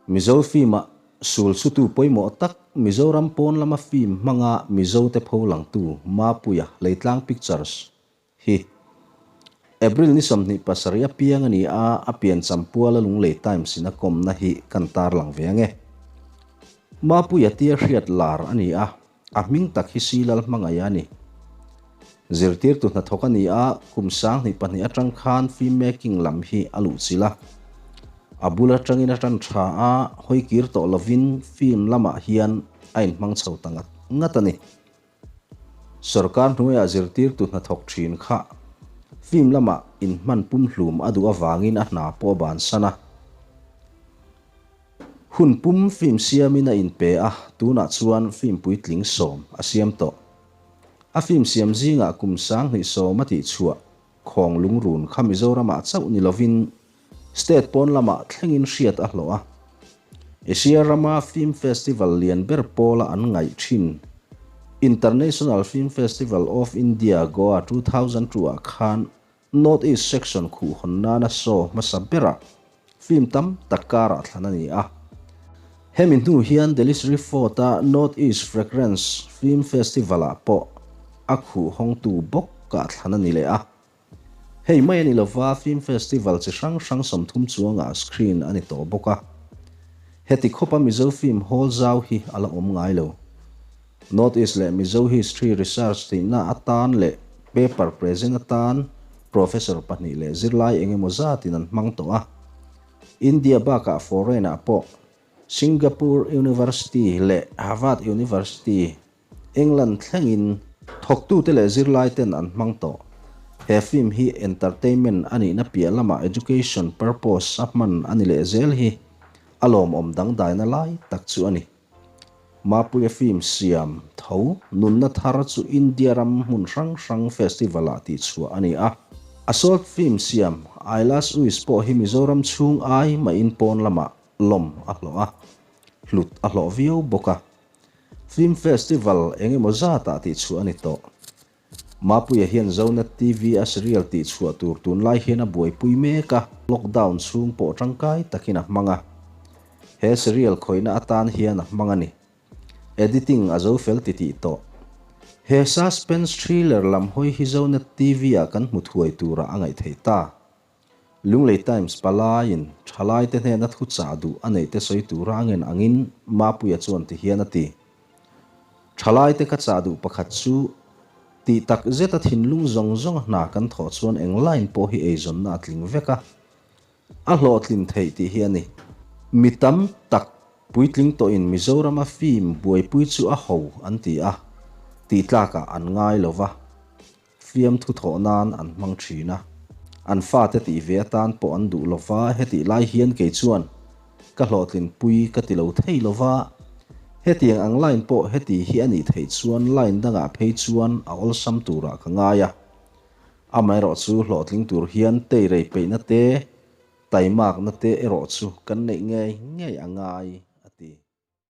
Mizo film-a sul chhutu pawimawh tak, Mizoram pawn lama film hmanga Mizote pholangtu Mapuia Leitlang Pictures hi April ni 27 a piang a ni a, a piancham puala Lunglei Times-in a kawmna hi kan tarlang ve ange. Mapuia tia hriat lar a ni a, a hming tak hi Silal hmangaih a ni. Zirtirtu hnathawk a ni a, kum 2002 atang khan film making lam hi a luhchilh a. A bul atangin a tan tha a, hawi kir tawh lovin film lamah hian a inhmang chho ta ngat ngat a ni. Sorkar hnuaiah zirtirtu hnathawk thin kha film lamah inhman pumhlum a duh avangin a hna pawh a bansan a. Hun pum film siamin a inpe a, tunah chuan film puitling 10 a siam tawh. A film siam zingah kum 2010 a tihchhuah Khawng lungrun kha Mizoramah chauh ni lovin state pawn lamah thlengin hriat a hlawh a. Asia rama film festival lian ber pawla an ngaih thin International Film Festival of India Goa 2002 ah khan North East Section khuh hawn nana show hmasa berah film tam tak karah thlan a ni a. Hemi hnu hian Delhi Sri Fort-a North East Fragrance Film Festival-ah pawh a khuh hawngtu bawkah thlan a ni leh a. Hei mai a ni lova, film festival chi hrang hrang 30 chuangah screen a ni tawh bawk a. Heti khawpa Mizo film hall zau hi a la awm ngai lo. North East leh Mizo History Research tihna atan leh paper present atan Professor pahnih leh zirlai engemaw zatin an hmang tawh a. India bakah foreign-ah pawh Singapore University leh Harvard University, England thlengin thawktute leh zirlaiten an hmang tawh. He film hi entertainment a nihna piah lamah education purpose a hman a ni leh zel hi a lawmawm dangdaina lai tak chu a ni. Mapuia film siam tho nunna thar chu India ram hmun hrang hrang festival-ah tihchhuah a ni a. A short film siam I Last Wish pawh hi Mizoram chhung ai mahin pawn lamah lawm a hlawh a, hlut a hlawh viau bawk a. Film festival eng emaw zatah tihchhuah a ni tawh. Mapuia hian Zonet TV a serial tihchhuah tur tunlai hian a buaipui mek a, lockdown chhung pawh tangkai takin a hmang a. He serial khawihna atan hian a hmang a ni. Editing a zo fel titih tawh. He suspense thriller lam hawi hi Zonet TV ah kan hmu thuai turah a ngaih theih ta. Lunglei Times palaiin thalaite hnena thu chah duh a neihte sawi tura a ngen angin Mapuia chuan ti hian a ti. Thalaite ka chah duh pakhat chu tih tak zeta thinlung zawng zawnga hna kan thawh chuan eng line pawh hi eizawnna a tling vek a, a hlawhtlin theih tih hi a ni. Mi tam tak puitling tawhin Mizorama film buaipui chu a ho an ti a, tih tlakah an ngai lo va. Fiamthu thawh nan an hmang thin a, an fate tih ve atan pawh an duh lova, hetih lai hian kei chuan ka hlawhtlin pui ka ti lo thei lova, hetiang ang line pawh heti hi a nih theih chuan line dangah phei chuan a awlsam turah ka ngai a. Amaherawh chu hlawhtling tur hian teirei peihna te, taimakna te erawh chu kan neih ngei ngei a ngai.